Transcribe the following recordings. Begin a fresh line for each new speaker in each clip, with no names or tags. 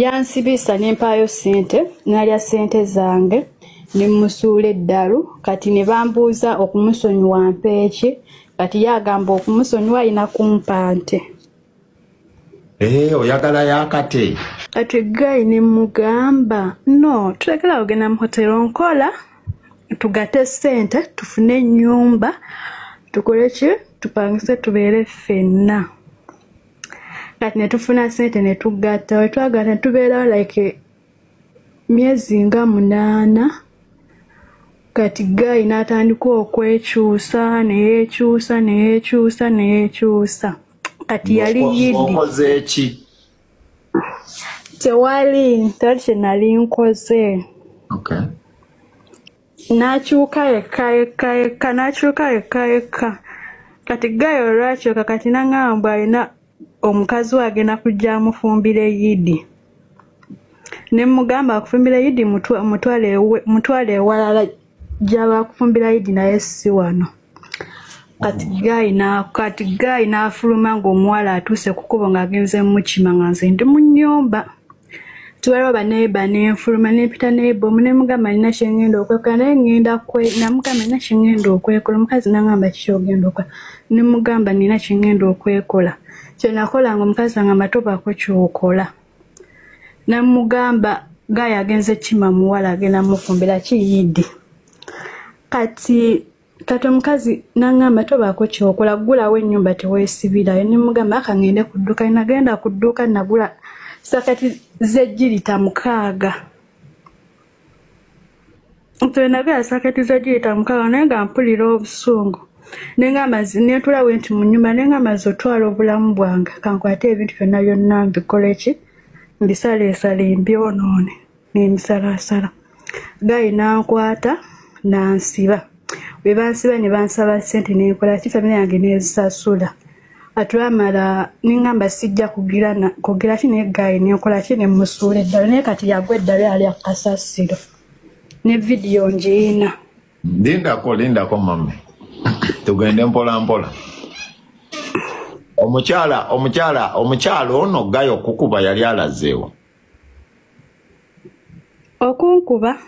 Yansibisa ne mpaayo ssente, nalya ssente zange ne mmusuula eddalu. Kati ne bambuuza okumusonyiwa mpe ki, kati ye agamba okumusonyiwa alina kumpa nte.
Eh, oyagala yakate.
Kati guy ne mugamba no, tulekera ogenda mu hotero nkola tugate ssente tufune ennyumba tukole ki, tupangise tubeere ffenna. Kati ne tufuna ssente ne tugatta, we twagatta ne tubeerawo like myezi nga 8. Kati guy n'atandika okwekyusa ne yeekyusa ne yeekyusa ne yeekyusa. Kati yali yidi.
Okoze ki?
Tewali kye nali nkoze.
Okay.
N'akyuka yekka yekka yekka, n'akyuka yekka yekka. Kati guy olwakyuka kati n'aŋŋamba alina omukazi we agenda kujja amufumbira eyidi. Ne mugamba akufumbira eyidi mutwale ewalala gy'aba akufumbira eyidi naye si wano. Kati guy n'afuluma ng'omuwala atuuse ku kkubo ng'agenze mukima nga nze ndi mu nnyumba. Tuwaliwo baneighbor ne nfuluma ne mpita neighbor omu ne mugamba nina kye ŋŋenda okwekola naye ŋŋenda namugamba nina kye ŋŋenda okwekola. Omukazi n'aŋŋamba kiki ogenda okukola, ne mugamba nina kye ŋŋenda okwekola. Kye nakola ng'omukazi angamba tobaako ky'okola. Ne mugamba guy agenze kima muwala agenda mufumbira ki yidi. Kati omukazi n'aŋŋamba tobaako ky'okola, ggulawo ennyumba teweesibirayo. Ne mugamba aka ŋŋende ku dduuka. Nagenda ku dduuka nagula sakati z'ejjirita 6. Nti nagula sakati z'ejjirita 6 naye nga mpulira obusungu. Ne ngamba ne ntuula bwe nti mu nnyumba ne ngamba nze otwala obulamu bwange kankwate ebintu byonna byonna mbikole ki, mbisaleesale mbyonoone ne mbisalaasala. Guy n'ankwata n'ansiba. Bwe bansiba ne bansaba ssente ne nkola ki, famire yange n'ezisasula. Atwamala ne ngamba sijja kugira ki naye guy ne nkola ki ne mmusuula eddalu naye kati yagwa eddalu yali akasasiro. Ne vidiyo ngiyina.
Lindako mami. Tugende mpola mpola. Omukyala ono guy okukuba yali alazeewa.
Okunkuba?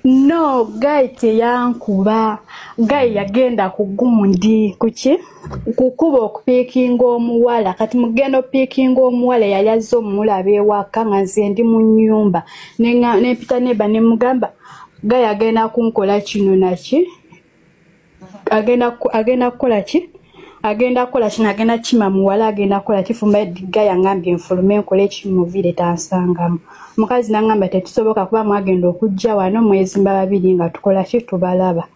No, guy teyankuba. Guy yagenda ku gundi kuki? Kukuba okupiikinga omuwala. Kati mugenda opiikinga omuwala yali azze omulaba ewaka nga nze ndi mu nnyumba. Ne mpita neighbor ne mugamba guy agenda kunkola kino naki? Agenda kukola ki? Agenda kukola kino, agenda kima muwala, agenda kukola ki? Fumba guy angambye nfulume nkole ki muviire tansangamu. Omukazi n'angamba tetusoboka kuba mwagenda okujja wano mwezimba babiri nga tukola ki tubalaba.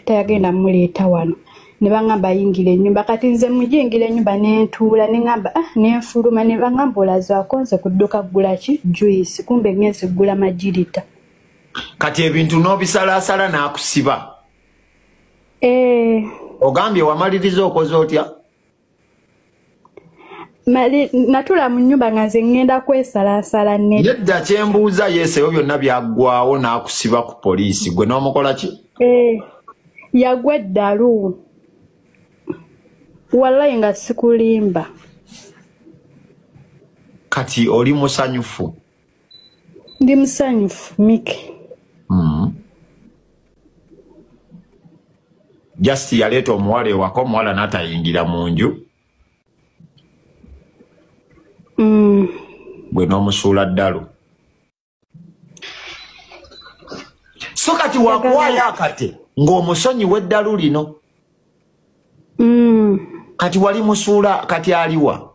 Tayagenda muleeta wano. Ne bangamba yingira ennyumba. Kati nze muyingira ennyumba ne ntuula ne ngamba ne nfuluma ne bangamba olazaako nze ku dduuka ggula ki juice, kumbe ngenze ggula magirita.
Kati ebintu n'obisalaasala n'akusiba. Ogambye wamaliriza okoze otya?
Natula mu nnyumba nga nze ŋŋenda kwesalaasala
Nedda kyembuuza yeeseyo byonna byaggwawo n'akusiba ku poliisi gwe n'omukola ki?
Yagwa eddalu. Wallahi nga sikulimba.
Kati oli musanyufu?
Ndi musanyufu Mike.
Just yaleeta omuwala ewaka omuwala n'atayingira mu nju. Gwe n'omusuula ddalu. So kati wakuwaayo akate ng'omusonyiwa eddalu lino. Kati wali musuula kati aliwa?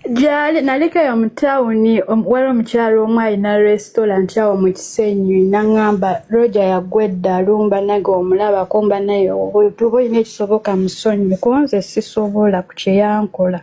Gyali naliko eyo mu tawuni, waliwo omukyala omu alina restaurant awo mu Kisenyi n'aŋŋamba Roger yagwa eddalu mba nange omulabako mba naye oba olina ekisoboka musonyiwe kuba nze sisobola ku kye yankola.